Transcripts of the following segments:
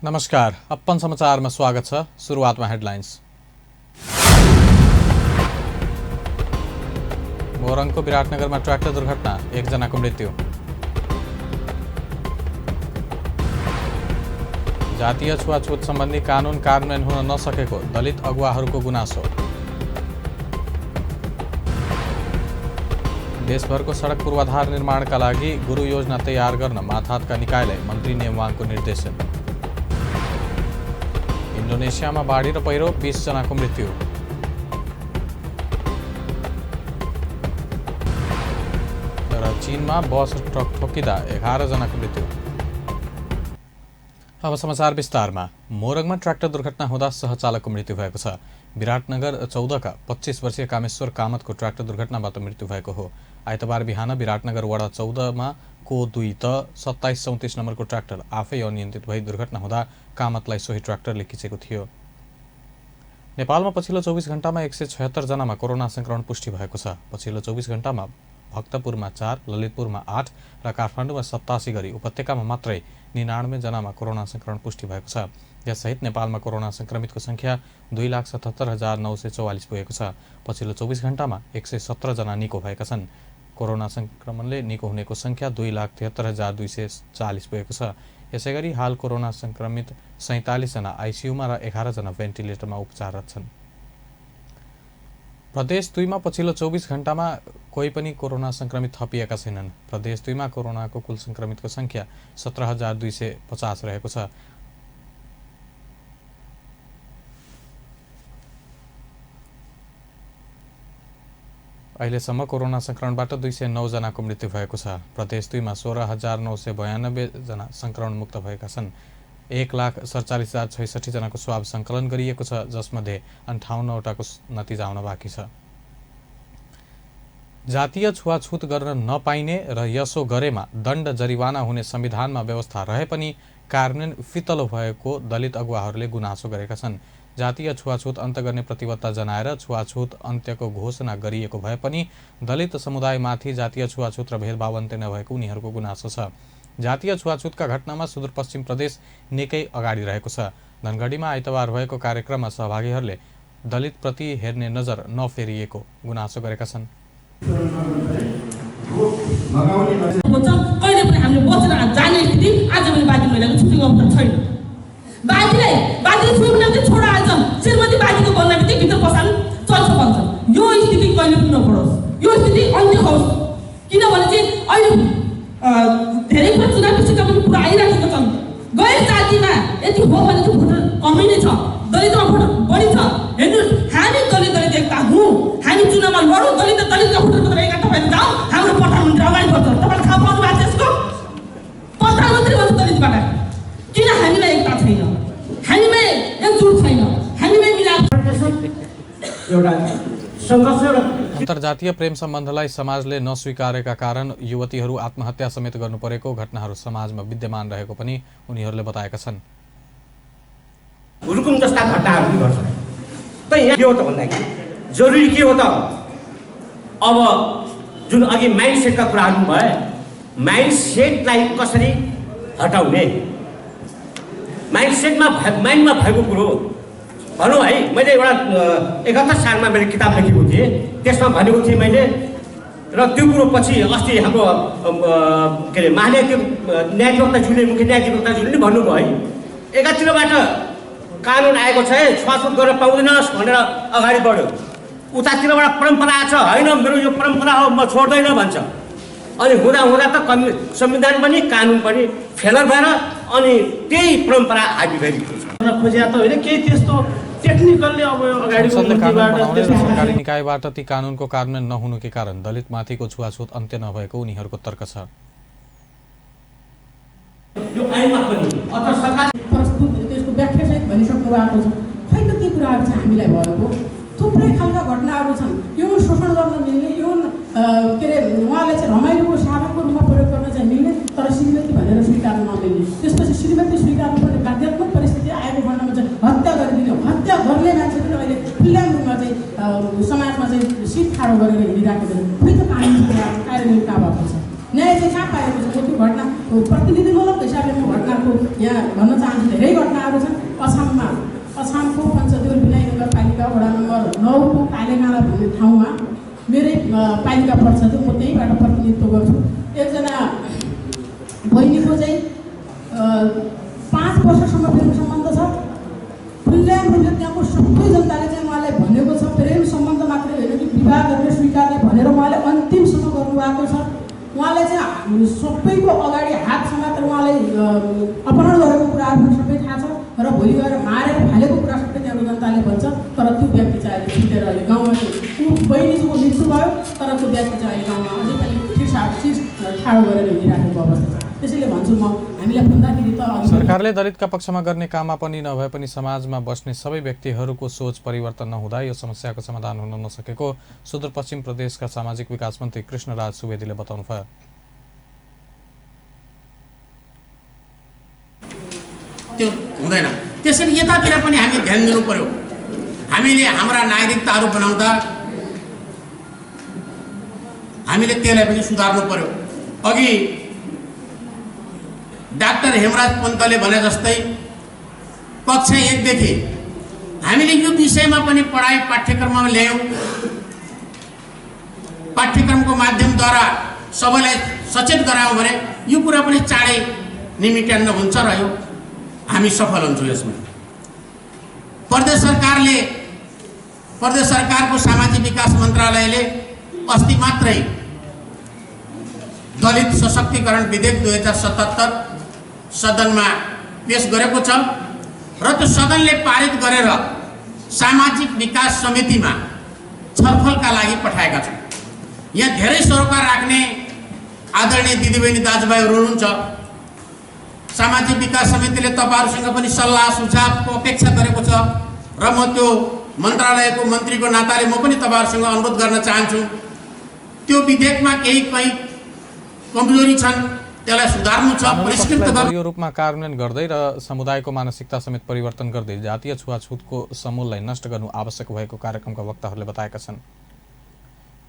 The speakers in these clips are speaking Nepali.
नमस्कार, अपन समाचार में स्वागत छ। सुरुवात में हेडलाइन्स। मोरङको विराटनगरमा ट्र्याक्टर दुर्घटना, 1 जनाको मृत्यु। जातीय छुवाछुत सम्बन्धी कानून कार्यान्वयन हुन नसकेको दलित अगुवाहरूको गुनासो। देशभरको सडक पूर्वाधार निर्माणका लागि गुरु योजना तयार गर्न मातहतका निकायलाई मन्त्री नेमवाङको निर्देशन। इन्डोनेसियामा बाढी र पहिरो, 20 जनाको मृत्यु। र चीनमा बस ट्रक ठोकिँदा 11 जनाको मृत्यु। अब समाचार विस्तारमा। मोरङमा ट्र्याक्टर दुर्घटना हुँदा सहचालकको मृत्यु भएको छ। विराटनगर 14 का 25 वर्षीय कामेश्वर कामतको ट्र्याक्टर दुर्घटनाबाट मृत्यु भएको हो। आइतबार बिहान विराटनगर वडा 14 मा को 2 त 2734 नम्बरको ट्र्याक्टर आफै अनियन्त्रित भई दुर्घटना हुँदा कामतलाई सोही ट्र्याक्टरले खिचेको थियो। नेपालमा पछिल्लो 24 घण्टामा 176 जनामा कोरोना संक्रमण पुष्टि भएको छ। पछिल्लो 24 घण्टामा भक्तपुरमा 4, ललितपुरमा 8 र काठमाडौँमा 87 गरी उपत्यकामा मात्रै 99 जनामा कोरोना संक्रमण पुष्टि भएको छ। यससहित नेपालमा कोरोना संक्रमितको संख्या 2,77,944 पुगेको छ। पछिल्लो 24 घण्टामा 117 जना निको भएका छन्। कोरोना संक्रमणले निको हुनेको संख्या 2,73,240 पुगेको छ। यसैगरी हाल कोरोना संक्रमित 47 जना आइसियुमा र 11 जना भेन्टिलेटरमा उपचाररत छन्। प्रदेश 2 मा पछिल्लो 24 घण्टामा कोही पनि कोरोना संक्रमित थपिएका छैनन्। प्रदेश 2 मा कोरोनाको कुल संक्रमितको संख्या 17,250 रहेको छ। अहिलेसम्म कोरोना संक्रमणबाट 209 जनाको मृत्यु भएको छ। प्रदेश 2 मा 16,992 जना संक्रमण मुक्त भएका छन्। 1,47,066 जनाको स्वाब संकलन गरिएको छ, जसमध्ये 58 वटाको नतिजा आउन बाँकी छ। जातीय छुवाछुत गर्न नपाइने र यसो गरेमा दण्ड जरिवाना हुने संविधानमा व्यवस्था रहे पनि कार्यान्वयन फितलो भएको दलित अगुवाहरूले गुनासो गरेका छन्। जातीय छुवाछुत अन्त्य गर्ने प्रतिबद्धता जनाएर छुवाछुत अन्त्यको घोषणा गरिएको भए पनि दलित समुदायमाथि जातीय छुवाछुत र भेदभाव अन्त्य नभएको उनीहरूको गुनासो छ। जातीय छुवाछुतका घटनामा सुदूरपश्चिम प्रदेश निकै अगाडि रहेको छ। धनगढीमा आइतबार भएको कार्यक्रममा सहभागीहरूले दलितप्रति हेर्ने नजर नफेरिएको गुनासो गरेका छन्। बाजीले छोड्न छोडा आज श्रीमती बाजीको बोल्न बित्तिकै भित्र पसाल्नु चल्छ भन्छ। यो स्थिति कहिले पनि नपरोस्, यो स्थिति अन्त्य होस्। किनभने चाहिँ अहिले धेरै कुरा चुनावको सिक्का पनि पुरा आइराखेको छन्। गैर जातिमा यति हो भने चाहिँ भोटर कमै नै छ, दलितमा भोटर बढी छ। हेर्नुहोस्, हामी दलित एकता हौँ, हामी चुनावमा लडौँ, दलितका भोटर मात्र एकता भएर जाउँ, हाम्रो प्रधानमन्त्री अगाडि बढ्छ। तपाईँले थाहा पाउनु भएको छ यसको? प्रधानमन्त्री भन्छ दलितबाट। किन हामीलाई एकता छैन, हामीमै एकजुट छैन, हामीमै मिलाप। अन्तर्जातीय प्रेम सम्बन्धलाई समाजले नस्वीकारेका कारण युवतीहरू आत्महत्या समेत गर्नु परेको घटनाहरू समाजमा विद्यमान रहेको पनि उनीहरूले बताएका छन्। हुकुम जस्ता घटनाहरू पनि घट्छ। त यहाँ के हो त भन्दाखेरि जरुरी के हो त, अब जुन अघि माइन्डसेटका कुराहरू भए, माइन्डसेटलाई कसरी हटाउने, माइन्डमा भएको कुरो भनौँ है। मैले एउटा 71 सालमा मैले किताब लेखेको थिएँ, त्यसमा भनेको थिएँ मैले। र त्यो कुरो पछि अस्ति हाम्रो के अरे न्यायाधिवक्ताज्यूले, मुख्य न्यायाधिवक्ताज्यूले पनि भन्नुभयो है, एकातिरबाट कानुन आएको छ, छुवाछुत गर्न पाउँदैनस् भनेर अगाडि बढ्यो, उतातिरबाट परम्परा छ, होइन मेरो यो परम्परा हो म छोड्दैन भन्छ। अनि हुँदा त संविधान पनि कानुन पनि फेलर भएर अनि त्यही परम्परा हाबी भएको छ। खोजिया त होइन केही त्यस्तो टेक्निकल्ली अब अगाडि सरकारी निकायबाट ती कानुनको कार्यान्वयन नहुनुकै कारण दलितमाथिको छुवाछुत अन्त्य नभएको उनीहरूको तर्क छ। यो ऐनमा पनि अथवा सरकार प्रस्तुत त्यसको व्याख्या सहित भनिसक्नु भएको छ। खै त के कुराहरू चाहिँ हामीलाई भएको थुप्रै खालका घटनाहरू छन्। यो शोषण गर्न मिल्ने, यो के अरे उहाँलाई चाहिँ रमाइलोको साधनको रूपमा प्रयोग गर्न चाहिँ मिल्ने, तर श्रीमती भनेर स्वीकार्न नमिल्ने। त्यसपछि श्रीमती स्वीकार्नुपर्ने बाध्यात्मक परिस्थिति आएको खण्डमा चाहिँ हत्या गरिदिने, हत्या गर्ने मान्छे पनि अहिले खुल्लाम रूपमा चाहिँ समाजमा चाहिँ सिट खाडो गरेर हिँडिरहेको छ। खै त कानुन कार्यान्वयन कहाँ भएको छ, न्याय चाहिँ कहाँ पाएको छ? त्यो घटना प्रतिनिधिमूलक हिसाबले म घटनाको यहाँ भन्न चाहन्छु। धेरै घटनाहरू छन् अछामको पञ्चदेउर विनायक नगरपालिका वडा नम्बर 9 को कालेगाँडा भन्ने ठाउँमा मेरै पालिका पर्छ, म त्यहीँबाट प्रतिनिधित्व गर्छु। एकजना बहिनीको चाहिँ 5 वर्षसम्म प्रेम सम्बन्ध छ। खुल्ल्याम रूपले त्यहाँको सबै जनताले चाहिँ उहाँलाई भनेको छ, प्रेम सम्बन्ध मात्रै होइन कि विवाह गर्ने स्वीकार्ने भनेर उहाँले अन्तिमसम्म गर्नुभएको छ। उहाँले चाहिँ सबैको अगाडि हात समातेर उहाँलाई अपहरण गरेको कुराहरू पनि सबै थाहा छ र भोलि गएर मारेर फालेको कुरा सबै त्यहाँको जनताले भन्छ। तर त्यो व्यक्ति चाहिँ अहिले छुटेर अहिले गाउँमा ऊ बहिनीको मृत्यु भयो, तर त्यो व्यक्ति चाहिँ अहिले गाउँमा अझै पनि चिज ठाडो गरेर हिँडिराखेको अवस्था छ। त्यसैले भन्छु म, हामीलाई भन्दाखेरि त सरकारले दलितका पक्षमा गर्ने काममा पनि नभए पनि समाजमा बस्ने सबै व्यक्तिहरूको सोच परिवर्तन नहुँदा यो समस्याको समाधान हुन नसकेको सुदूरपश्चिम प्रदेशका सामाजिक विकास मन्त्री कृष्णराज सुवेदीले बताउनुभयो। त्यो हुँदैन। त्यसैले यतातिर पनि हामी ध्यान दिनु पर्यो। हामीले हाम्रा नागरिकताहरू बनाउँदा हामीले त्यसलाई पनि सुधार्नु पर्यो। अघि डाक्टर हेमराज पन्तले भने जस्तै कक्षा 1 देखि हामीले यो विषयमा पनि पढाइ पाठ्यक्रममा ल्यायौँ। पाठ्यक्रमको माध्यमद्वारा सबैलाई सचेत गरायौँ भने यो कुरा पनि चाँडै निमिट्यान्न हुन्छ र यो हामी सफल हुन्छौँ। यसमा प्रदेश सरकारको सामाजिक विकास मन्त्रालयले अस्ति मात्रै दलित सशक्तिकरण विधेयक 2077 सदनमा पेश गरेको छ र त्यो सदनले पारित गरेर सामाजिक विकास समितिमा छलफलका लागि पठाएका छन्। यहाँ धेरै सरोकार राख्ने आदरणीय दिदीबहिनी दाजुभाइहरू हुनुहुन्छ। सामाजिक विकास समितिले तपाईहरुसँग पनि सल्लाह सुझावको अपेक्षा गरेको छ र म त्यो मन्त्रालयको मन्त्रीको नाताले म पनि तपाईहरुसँग अनुरोध गर्न चाहन्छु। त्यो विधेयकमा केही कमजोरी छन्, त्यसलाई सुधार्नु छ, परिष्कृत यो रूपमा कार्यान्वयन गर्दै र समुदायको मानसिकता समेत परिवर्तन गर्दै जातीय छुवाछुतको समूललाई नष्ट गर्नु आवश्यक भएको कार्यक्रमका वक्ताहरूले बताएका छन्।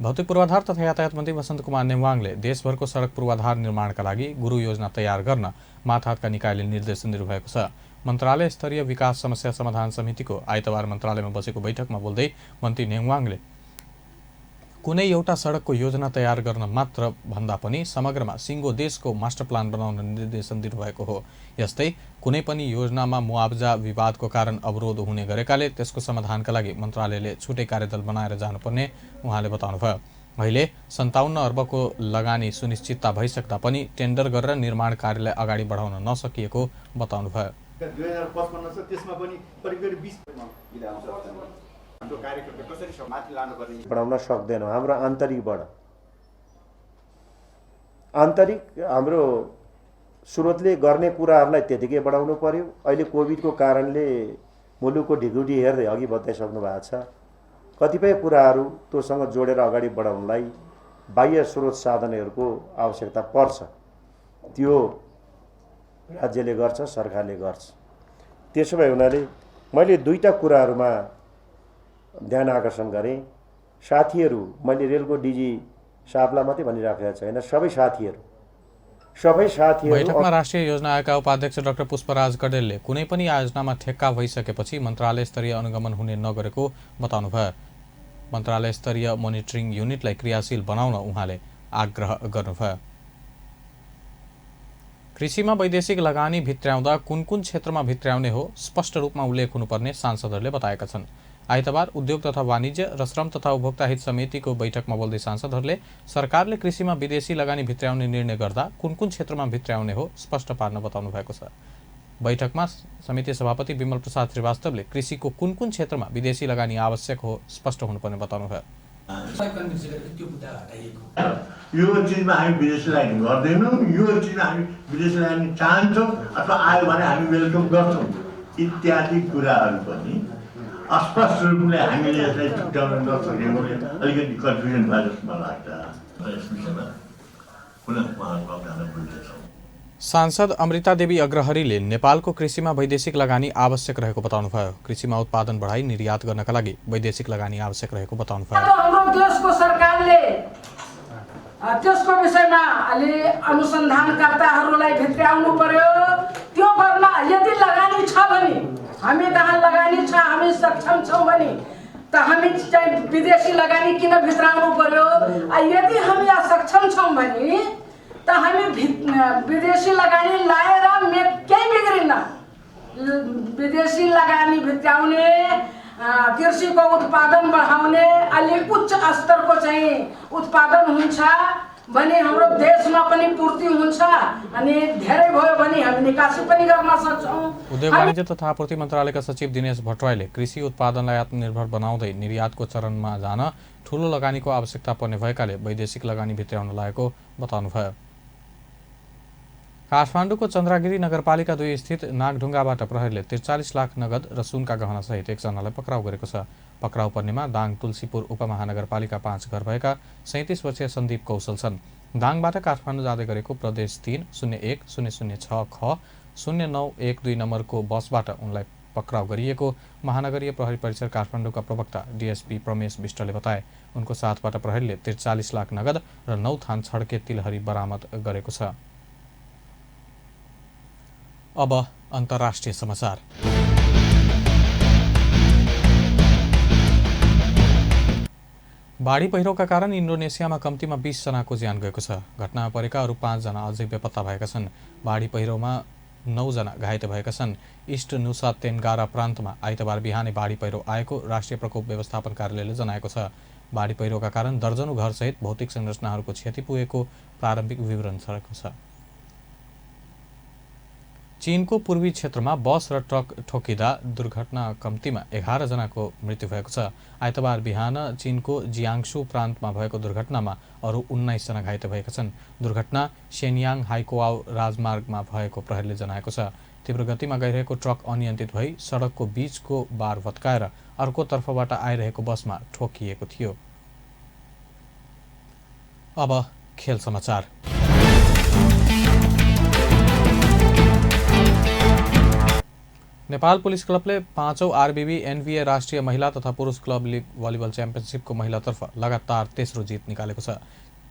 भौतिक पूर्वाधार तथा यातायात मन्त्री वसन्त कुमार नेवाङले देशभरको सडक पूर्वाधार निर्माणका लागि गुरु योजना तयार गर्न मातहतका निकायले निर्देशन दिनुभएको छ। मन्त्रालय स्तरीय विकास समस्या समाधान समितिको आइतबार मन्त्रालयमा बसेको बैठकमा बोल्दै मन्त्री नेवाङले कुनै एउटा सडकको योजना तयार गर्न मात्र भन्दा पनि समग्रमा सिङ्गो देशको मास्टर प्लान बनाउन निर्देशन दिनुभएको हो। यस्तै कुनै पनि योजनामा मुआवजा विवादको कारण अवरोध हुने गरेकाले त्यसको समाधानका लागि मन्त्रालयले छुट्टै कार्यदल बनाएर जानुपर्ने उहाँले बताउनुभयो। अहिले 57 अर्बको लगानी सुनिश्चितता भइसक्दा पनि टेन्डर गरेर निर्माण कार्यलाई अगाडि बढाउन नसकिएको बताउनुभयो। 2055 छ, त्यसमा पनि करिब 20 बढाउन सक्दैनौँ। हाम्रो आन्तरिक हाम्रो स्रोतले गर्ने कुराहरूलाई त्यतिकै बढाउनु पर्यो। अहिले कोभिडको कारणले मुलुकको ढिकुटी हेर्दै अघि बताइसक्नु भएको छ। कतिपय कुराहरू त्योसँग जोडेर अगाडि बढाउनलाई बाह्य स्रोत साधनहरूको आवश्यकता पर्छ। त्यो राज्यले गर्छ, सरकारले गर्छ। त्यसो भए हुनाले मैले दुईटा कुराहरूमा ध्यान आकर्षण गरेँ। साथीहरू, मैले रेलको डिजी साहबलाई मात्रै भनिराखेको छैन, सबै साथीहरू बैठकमा राष्ट्रिय योजना आयोगका उपाध्यक्ष डाक्टर पुष्पराज कडेलले कुनै पनि योजनामा ठेक्का भइसकेपछि मन्त्रालय स्तरीय अनुगमन हुने नगरेको बताउनुभयो। मन्त्रालय स्तरीय मोनिटरिङ युनिटलाई क्रियाशील बनाउन उहाँले आग्रह गर्नुभयो। कृषिमा वैदेशिक लगानी भित्र्याउँदा कुन कुन क्षेत्रमा भित्र्याउने हो स्पष्ट रूपमा उल्लेख हुनुपर्ने सांसदहरूले बताएका छन्। आइतबार उद्योग तथा वाणिज्य र श्रम तथा उपभोक्ता हित समितिको बैठकमा बोल्दै सांसदहरूले सरकारले कृषिमा विदेशी लगानी भित्र्याउने निर्णय गर्दा कुन कुन क्षेत्रमा भित्र्याउने हो स्पष्ट पार्न बताउनु भएको छ। बैठकमा समिति सभापति विमल प्रसाद श्रीवास्तवले कृषिको कुन कुन क्षेत्रमा विदेशी लगानी आवश्यक हो स्पष्ट हुनुपर्ने बताउनुभयो। यो चिजमा हामी विदेशी लगानी गर्दैनौँ, यो चिजमा हामी विदेशी लगानी चाहन्छौँ अथवा आयो भने हामी वेलकम गर्छौँ इत्यादि कुराहरू पनि अस्पष्ट रूपले हामीले यसलाई छुट्याउन नसकेकोले अलिकति कन्फ्युजन भयो जस्तो मलाई लाग्छ। यस विषयमा पुनः उहाँहरूको अवधारणा बुझ्दैछौँ। सांसद अमृता देवी अग्रहरीले नेपालको कृषिमा वैदेशिक लगानी आवश्यक रहेको बताउनुभयो। कृषिमा उत्पादन बढाई निर्यात गर्नका लागि वैदेशिक लगानी आवश्यक रहेको बताउनुभयो। हाम्रो देशको सरकारले त्यसको विषयमा अलि अनुसन्धानकर्ताहरूलाई भित्र्याउनु पर्यो। त्यो गर्न यदि लगानी छ भने, हामी कहाँ लगानी छ, हामी सक्षम छौँ भने त हामी चाहिँ विदेशी लगानी किन भित्राउनु पर्यो। यदि हामी असक्षम छौँ भने त हामी विदेशी लगानी लाएर केही बिग्रिन्न। विदेशी लगानी भित्राउने, कृषिको उत्पादन बढाउने, अलि उच्च स्तरको चाहिँ उत्पादन हुन्छ भने हाम्रो देशमा पनि पूर्ति हुन्छ अनि धेरै भयो भने हामी निकासी पनि गर्न सक्छौँ। उद्योग वाणिज्य तथा आपूर्ति मन्त्रालयका सचिव दिनेश भट्टराईले कृषि उत्पादनलाई आत्मनिर्भर बनाउँदै निर्यातको चरणमा जान ठूलो लगानीको आवश्यकता पर्ने भएकाले वैदेशिक लगानी भित्राउन लागेको बताउनुभयो। काठमाडौँको चन्द्रागिरी नगरपालिका 2 स्थित नागढुङ्गाबाट प्रहरीले 43 लाख नगद र सुनका गहना सहित एकजनालाई पक्राउ गरेको छ। पक्राउ पर्नेमा दाङ तुलसीपुर उपमहानगरपालिका 5 घर भएका 37 वर्षीय सन्दीप कौशल छन्। दाङबाट काठमाडौँ जाँदै गरेको प्रदेश 3 01 006 ख 0912 नम्बरको बसबाट उनलाई पक्राउ गरिएको महानगरीय प्रहरी परिसर काठमाडौँका प्रवक्ता डीएसपी प्रमेश विष्टले बताए। उनको साथबाट प्रहरीले 43 लाख नगद र 9 थान छड्के तिलहरी बरामद गरेको छ। अब अन्तर्राष्ट्रिय समाचार। बाढी पहिरोका कारण इन्डोनेसियामा कम्तीमा 20 जनाको ज्यान गएको छ। घटनामा परेका अरू 5 जना अझै बेपत्ता भएका छन्। बाढी पहिरोमा 9 जना घाइते भएका छन्। इस्ट नुसा तेनगारा प्रान्तमा आइतबार बिहानै बाढी पहिरो आएको राष्ट्रिय प्रकोप व्यवस्थापन कार्यालयले जनाएको छ। बाढी पहिरोका कारण दर्जनौं घरसहित भौतिक संरचनाहरूको क्षति पुगेको प्रारम्भिक विवरण छरेको छ। चीनको पूर्वी क्षेत्रमा बस र ट्रक ठोकिँदा दुर्घटना कम्तीमा 11 जनाको मृत्यु भएको छ। आइतबार बिहान चीनको जियाङ्सु प्रान्तमा भएको दुर्घटनामा अरू 19 जना घाइते भएका छन्। दुर्घटना शेनयाङ हाइकोआओ राजमार्गमा भएको प्रहरीले जनाएको छ। तीव्र गतिमा गइरहेको ट्रक अनियन्त्रित भई सडकको बीचको बार भत्काएर अर्को तर्फबाट आइरहेको बसमा ठोकिएको थियो। अब खेल समाचार। नेपाल पुलिस क्लबले 5औं आरबीबी एनबीए राष्ट्रिय महिला तथा पुरुष क्लब लीग भलिबल च्याम्पियनसिपको महिलातर्फ लगातार तेस्रो जित निकालेको छ।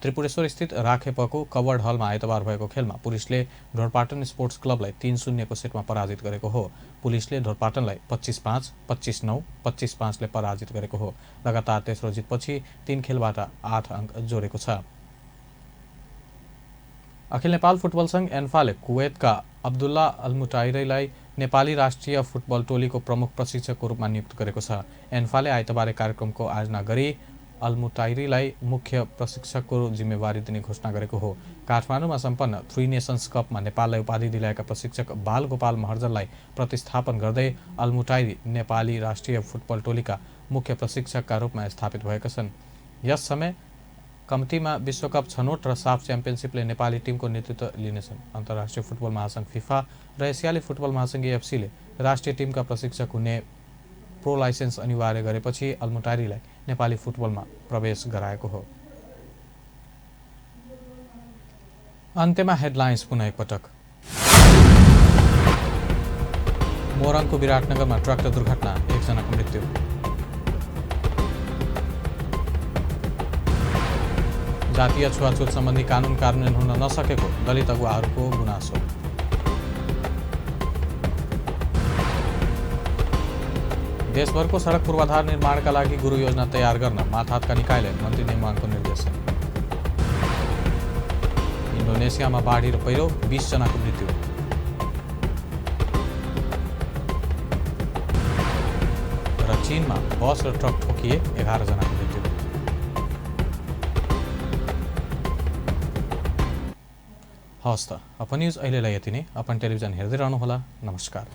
त्रिपुरेश्वर स्थित राखेपको कवर्ड हलमा आइतबार भएको खेलमा पुलिसले ढोरपाटन स्पोर्ट्स क्लबलाई 3-0 को सेटमा पराजित गरेको हो। पुलिसले ढोरपाटनलाई 25-5, 25-9, 25-5 ले पराजित गरेको हो। लगातार तेस्रो जितपछि 3 खेलबाट 8 अङ्क जोडेको छ। अखिल नेपाल फुटबल संघ एन्फाले कुवेतका अब्दुल्ला अल्मुटाइरीलाई नेपाली राष्ट्रिय फुटबल टोलीको प्रमुख प्रशिक्षकको रूपमा नियुक्त गरेको छ। एन्फाले आइतबारे कार्यक्रमको आयोजना गरी अल्मुटाइरीलाई मुख्य प्रशिक्षकको जिम्मेवारी दिने घोषणा गरेको हो। काठमाडौँमा सम्पन्न 3 नेशन्स कपमा नेपाललाई उपाधि दिलाएका प्रशिक्षक बालगोपाल महर्जनलाई प्रतिस्थापन गर्दै अल्मुटाइरी नेपाली राष्ट्रिय फुटबल टोलीका मुख्य प्रशिक्षकका रूपमा स्थापित भएका छन्। यस समय कम्तीमा विश्वकप छनौट र साफ च्याम्पियनसिपले नेपाली टिमको नेतृत्व लिनेछन्। अन्तर्राष्ट्रिय फुटबल महासंघ फिफा र एसियाली फुटबल महासंघ एएफसीले राष्ट्रिय टिमका प्रशिक्षक हुने प्रो लाइसेन्स अनिवार्य गरेपछि अल्मुटाइरीलाई नेपाली फुटबलमा प्रवेश गराएको हो। अन्त्यमा हेडलाइन्स पुनः एकपटक। मोरङको विराटनगरमा ट्रक दुर्घटना, 1 जनाको मृत्यु। जातीय छुवाछुत सम्बन्धी कानुन कार्यान्वयन हुन नसकेको दलित अगुवाहरूको गुनासो। देशभरको सडक पूर्वाधार निर्माणका लागि गुरु योजना तयार गर्न मातहतका निकायलाई मन्त्री नेमाङको निर्देशन। इन्डोनेसियामा बाढी र पहिरो, 20 जनाको मृत्यु। र चीनमा बस र ट्रक ठोकिए, 11 जनाको मृत्यु। हवस् त, अपन न्युज अहिलेलाई यति नै। अपन टेलिभिजन हेर्दै रहनुहोला। नमस्कार।